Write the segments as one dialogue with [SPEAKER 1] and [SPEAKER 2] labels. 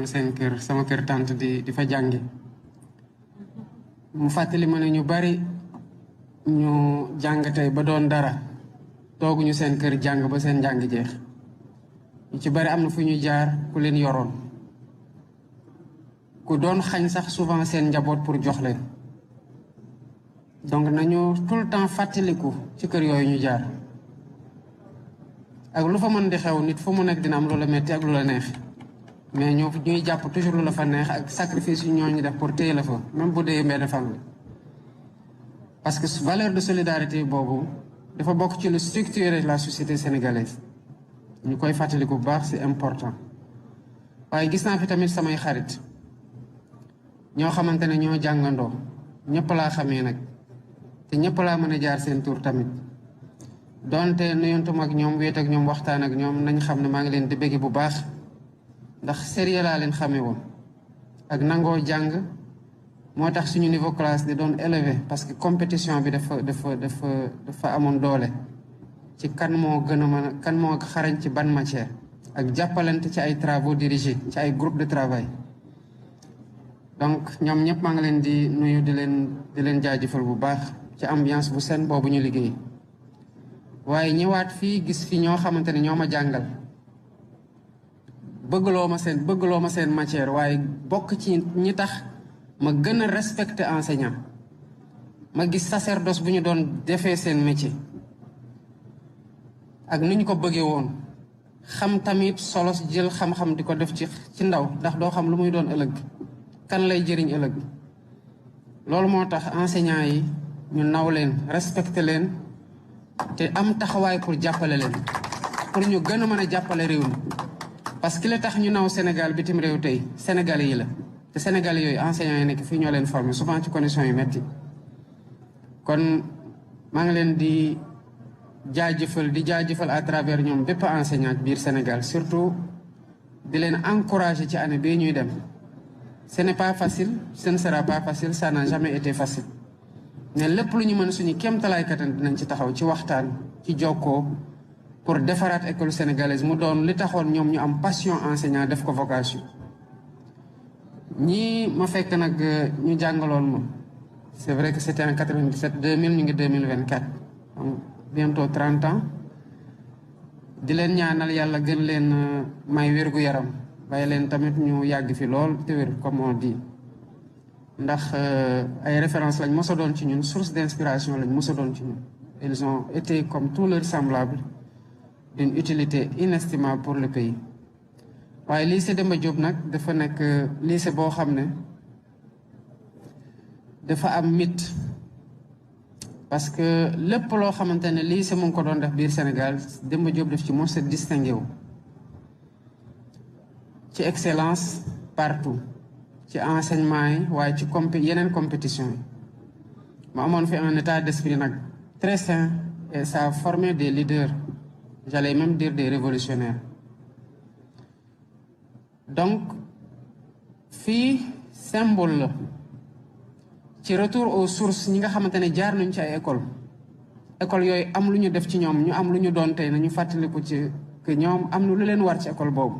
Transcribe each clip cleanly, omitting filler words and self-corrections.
[SPEAKER 1] seen kër sama kër tante di fa jànge mu fàttali ma ne ñu bari ñu jàng tey ba doon dara tooguñu seen kër jàng ba seen njàng jeex ñu ci bari am na fu ñu jaar ku leen yoroon ku doon xañ sax souvent seen njaboot pour jox leen donc nañu tout le temps fàttaliku ci kër yooyu ñu jaar ak lu fa mën di xew nit fu mu nekk dina am lu la metti ak lu la neex mais ñuy jàpp toujours lu la fa neex ak sacrifice yu ñooñu def pour téye la fa même bu dee benn famille parce que valeur de solidarité boobu dafa bokk ci lu structurer la société sénégalaise ñu koy fàttaliku bu baax c'est important waaye gis naa fi tamit samay xarit ñoo xamante ne ñoo jàngandoo ñëpp laa xamee nag te ñëpp laa mën a jaar seen tur tamit donte nuyontum ak ñoom wéet ak ñoom waxtaan ak ñoom nañ xam ne maa ngi leen di bëgg bu baax ndax sérieux laa leen xamee woon ak nangoo jàng moo tax suñu niveau classe di doon élevé parce que compétition bi dafa amoon doole ci kan moo gën a mën a kan moo xarañ ci ban matière ak jàppalante ci ay travaux dirigés ci ay groupe de travail donc ñoom ñëpp maa ngi leen di nuyu di leen jaajëfal bu baax ci ambiance bu seen boobu ñu liggéey waaye ñëwaat fii gis fi ñoo xamante ne ñoo ma jàngal bëggloo ma seen matière waaye bokk ci ñi tax ma gën a respecter enseignant ma gis sacerdoce bu ñu doon defee seen métier ak ni ñu ko bëggee woon xam tamit solo jël xam-xam di ko def ci ndaw ndax doo xam lu muy doon ëllëg kan lay jëriñ ëllëg loolu moo tax enseignant yi ñu naw leen respecter leen te am taxawaay pour jàppale leen pour ñu gën a mën a jàppale réew mi parce que li tax ñu naw Sénégal bitim réew tey Sénégalais yi la te Sénégalais yooyu enseignants yi nekk fii ñoo leen formé souvent ci conditions yu metti kon maa ngi leen di jaajëfal à travers ñoom bépp enseignant biir Sénégal surtout di leen encourager ci année bii ñuy dem ce n'est pas facile ce ne sera pas facile ça n'a jamais été facile mais lépp lu ñu mën suñu kéemtalaay kattan dinañ ci taxaw ci waxtaan ci jokkoo pour defaraat école sénégalaise mu doon li taxoon ñoom ñu am passion enseignant def ko vocation ñii ma fekk nag ñu jàngaloon ma c'est vrai que c'était en 97 2000 ñu ngi 2024 donc bientôt 30 ans di leen ñaanal yàlla gën leen may wér-gu-yaram bàyyi leen tamit ñu yàgg fi lool te wér comme on dit ndax ay références lañ mos a doon ci ñun source d'inspiration lañ mos a doon ci ñun ils ont été comme tous leurs semblables d'une utilité inestimable pour le pays waaye lycée Demba Diop nag dafa nekk lycée boo xam ne dafa am mythe parce que lépp loo xamante ne lycée mu ngi ko doon def biir Sénégal Demba Diop daf ci mos a distingué wu ci excellence partout ci enseignement yi waaye ci yeneen compétition yi mu amoon fi un état d'esprit nag très sain et ça a formé des leaders j'allais même dire des révolutionnaires donc fii symbole la ci retour aux sources ñi nga xamante ne jaar nañ ci ay école yooyu am lu ñu def ci ñoom ñu am lu ñu doon tey nañu fàttaliku ci que ñoom am na lu leen war ci école boobu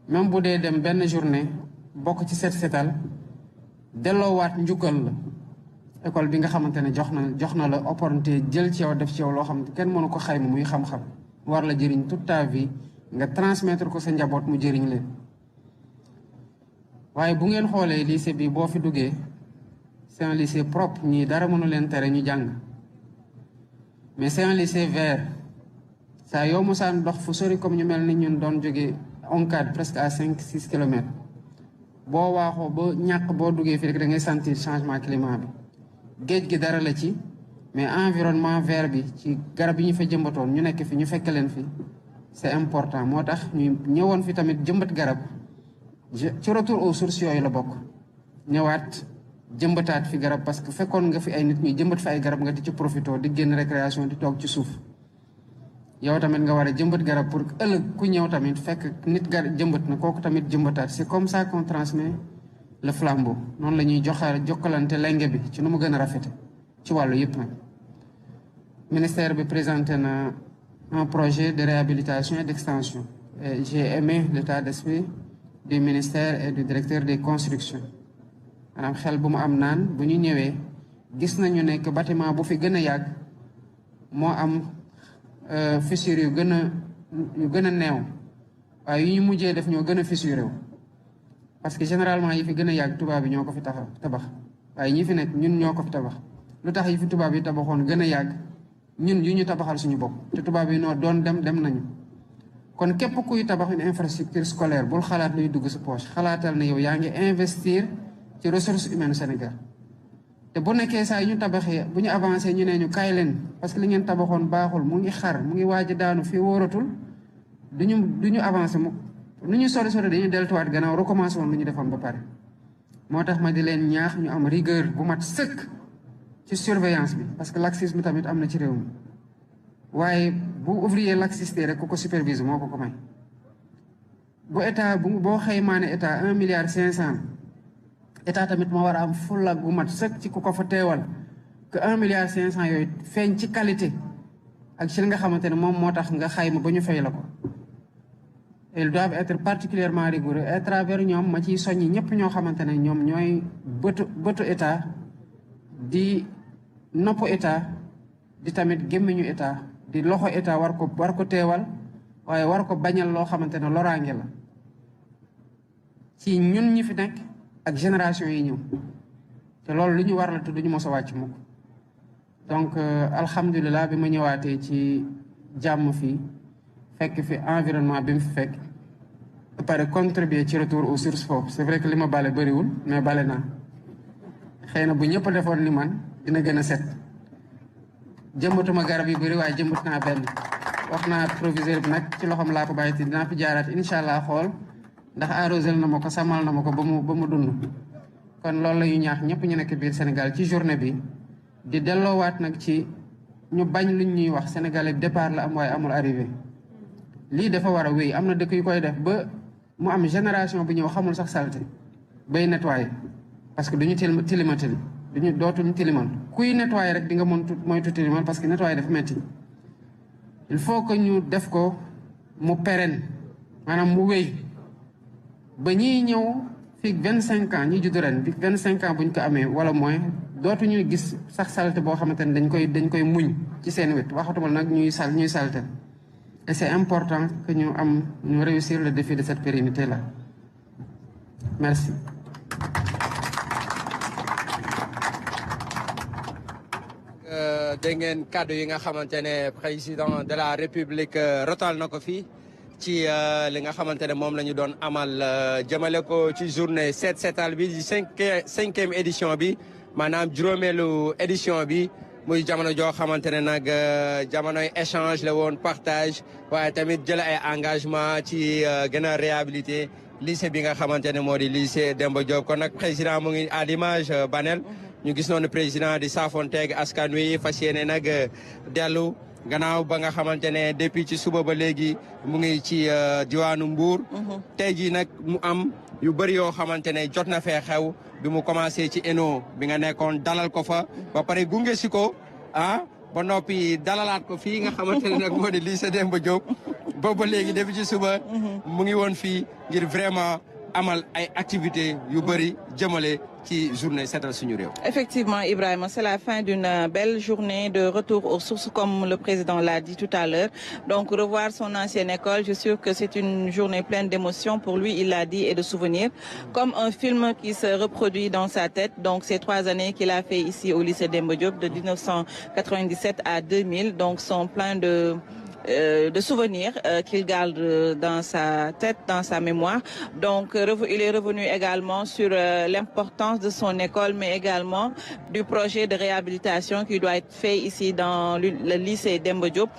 [SPEAKER 1] même bu dee dem benn journée bokk ci setal delloowaat njukkal la école bi nga xamante ne jox na la opportunité jël ci yow def ci yow loo xam ne kenn mënu ko xayma muy xam-xam war la jëriñ toute ta vie nga transmettre ko sa njaboot mu jëriñ leen waaye bu ngeen xoolee lycée bi boo fi duggee c'est un lycée propre ñii dara mënu leen tere ñu jàng mais c'est un lycée vert saa yow mosaan dox fu sori comme ñu mel ni ñun doon jógee ONCAD presque à 5-6 kilomètres boo waaxoo ba ñàkk boo duggee fii rek da ngay sentir changement climat bi géej gi dara la ci mais environnement vert bi ci garab yi ñu fa jëmbatoon ñu nekk fi ñu fekk leen fi c'est important moo tax ñu ñëwoon fi tamit jëmbat garab ci retour aux sources yooyu la bokk ñëwaat jëmbataat fi garab parce que fekkoon nga fi ay nit ñuy jëmbat fi ay garab nga di ci profito di génn récréation di toog ci suuf yow tamit nga war a jëmbat garab pour ëllëg ku ñëw tamit fekk nit jëmbat na kooku tamit jëmbataat c'est comme ça qu'on transmet le flambeau noonu la ñuy jokkalante lenge bi ci nu mu gën a rafete ci wàllu yëpp nag ministère bi présenté na un projet de réhabilitation et d'extension et j'ai aimé l'état d'esprit du ministère et du directeur des constructions maanaam xel bu mu am naan bu ñu ñëwee gis nañu ne que bâtiment bu fi gën a yàgg moo am fissure yu gën a neew waaye yu ñu mujjee def ñoo gën a fissuré wu parce que généralement yi fi gën a yàgg tubaab yi ñoo ko fi tabax waaye ñi fi nekk ñun ñoo ko fi tabax lu tax yi fi tubaab yi tabaxoon gën a yàgg ñun yu ñu tabaxal suñu bopp te tubaab yi noo doon dem nañu kon képp kuy tabax une infrastructure scolaire bul xalaat luy dugg sa poche xalaatal ne yow yaa ngi investir ci ressources humaines Sénégal te bu nekkee saa yu ñu tabaxee bu ñu avancé ñu ne ñu kaay leen parce que li ngeen tabaxoon baaxul mu ngi xar mu ngi waaj a daanu fii wóoratul du ñu avancé mu nu ñu sori dañuy deltuwaat gannaaw recommencé woon lu ñu defoon ba pare moo tax ma di leen ñaax ñu am rigueur bu mat sëkk ci surveillance bi parce que laxisme tamit am na ci réew mi waaye bu ouvrier laxiste rek ku ko supervise moo ko may bu état boo xaymaa ne état 1,5 milliard état tamit moo war a am fulla gu mat sëkk ci ku ko fa teewal que 1,5 milliard yooyu feeñ ci qualité ak ci li nga xamante ne moom moo tax nga xayma ba ñu fay la ko. Ils doivent être particulièrement rigoureux et à travers ñoom ma ciy soññi ñëpp ñoo xamante ne ñoom ñooy bëtu état di nopp état di tamit gémmiñu état di loxo état war ko teewal waaye war ko bañal loo xamante ne loraange la ci ñun ñi fi nekk ak génération yi ñëw te loolu lu ñu war la te duñu mos a wàcc mukk donc alhamdulilah bi ma ñëwaatee ci jàmm fii fekk fi environnement bi mu fi fekk ba pare contribuer ci retour aux sources foofu c'est vrai que li ma bale bëriwul mais bale naa xëy na bu ñëpp defoon ni man dina gën a set jëmbatuma garab yu bëri waaye jëmbat naa benn wax naa proviseur bi nag ci loxoom laa ko bàyyi te dinaa fi jaaraat incha allah xool ndax arrosel na ma ko samal na ma ko ba mu dund kon loolu la ñu ñaax ñëpp ñu nekk biir Sénégal ci journée bi di delloowaat nag ci ñu bañ luñ ñuy wax sénégalais départ la am waaye amul arrivé lii dafa war a wéy am na dëkk yu koy def ba mu am génération bu ñëw xamul sax salte bay nettoyer parce que duñu tilimatil dootuñu tilimal kuy nettoyer rek di nga moytu tilimal parce que nettoyer dafa metti il faut que ñu def ko mu pérenne maanaam mu wéy ba ñiy ñëw fii 25 ans ñi judd ren bi 25 ans bu ñu ko amee wala moins dootuñu gis sax salte boo xamante ne dañ koy muñ ci seen wet waxatuma nag ñuy salte et c'est important que ñu réussir le défi de cette pérennité là merci.
[SPEAKER 2] dégg ngeen kàddu yi nga xamante ne président de la république rotal na ko fii ci li nga xamante ne moom la ñu doon amal jëmale ko ci journée Set Setal bi di cinquième édition bi maanaam juróomeelu édition bi muy jamono joo xamante ne nag jamonoy échange la woon partage waaye tamit jël ay engagement ci gën a réhabiliter lycée bi nga xamante ne moo di lycée Demba Diop kon nag président mu ngi à l'image Banel ñu gis noonu président di saafonteeg askan wi fas yéene nag dellu gannaaw ba nga xamante ne depuis ci suba ba léegi mu ngi ci diwaanu Mbour. tey jii nag mu am yu bëri yoo xamante ne jot na fee xew bi mu commencé ci ENO bi nga nekkoon dalal ko fa ba pare gunge si ko ba noppi dalalaat ko fii nga xamante ne nag moo di lycée Demba Diop boobu ba léegi depuis ci suba mu ngi woon fii ngir vraiment amal ay activités yu bëri jëmale ci journée seetal suñu réew.
[SPEAKER 3] Effectivement, Ibrahima, c'est la fin d'une belle journée de retour aux sources, comme le président l'a dit tout à l'heure. Donc, revoir son ancienne école, je suis sûr que c'est une journée pleine d'émotions pour lui, il l'a dit, et de souvenirs. Comme un film qui se reproduit dans sa tête. Donc, ces 3 années qu'il a fait ici au lycée Demba Diop, de 1997 à 2000, donc sont pleins de souvenirs qu'il garde dans sa tête, dans sa mémoire. Donc, il est revenu également sur l'importance de son école, mais également du projet de réhabilitation qui doit être fait ici dans le lycée Demba Diop.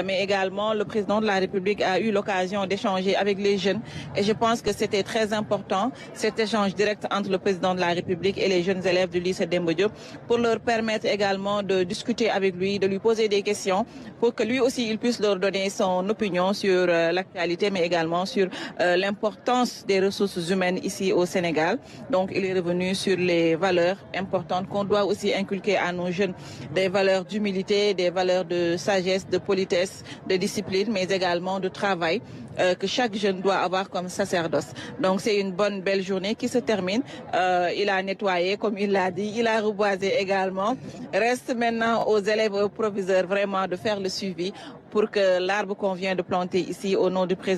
[SPEAKER 3] Mais également, le président de la République a eu l'occasion d'échanger avec les jeunes. Et je pense que c'était très important, cet échange direct entre le président de la République et les jeunes élèves du lycée Demba Diop, pour leur permettre également de discuter avec lui, de lui poser des questions pour que lui aussi il puisse leur donner son opinion sur l'actualité, mais également sur l'importance des ressources humaines ici au Sénégal. Donc il est revenu sur les valeurs importantes qu'on doit aussi inculquer à nos jeunes, des valeurs d'humilité, des valeurs de sagesse, de politesse, de discipline, mais également de travail que chaque jeune doit avoir comme sacerdoce. Donc c'est une bonne, belle journée qui se termine. Il a nettoyé, comme il l'a dit, il a reboisé également. Reste maintenant aux élèves et aux proviseurs vraiment de faire le suivi pour que l'arbre qu'on vient de planter ici au nom du président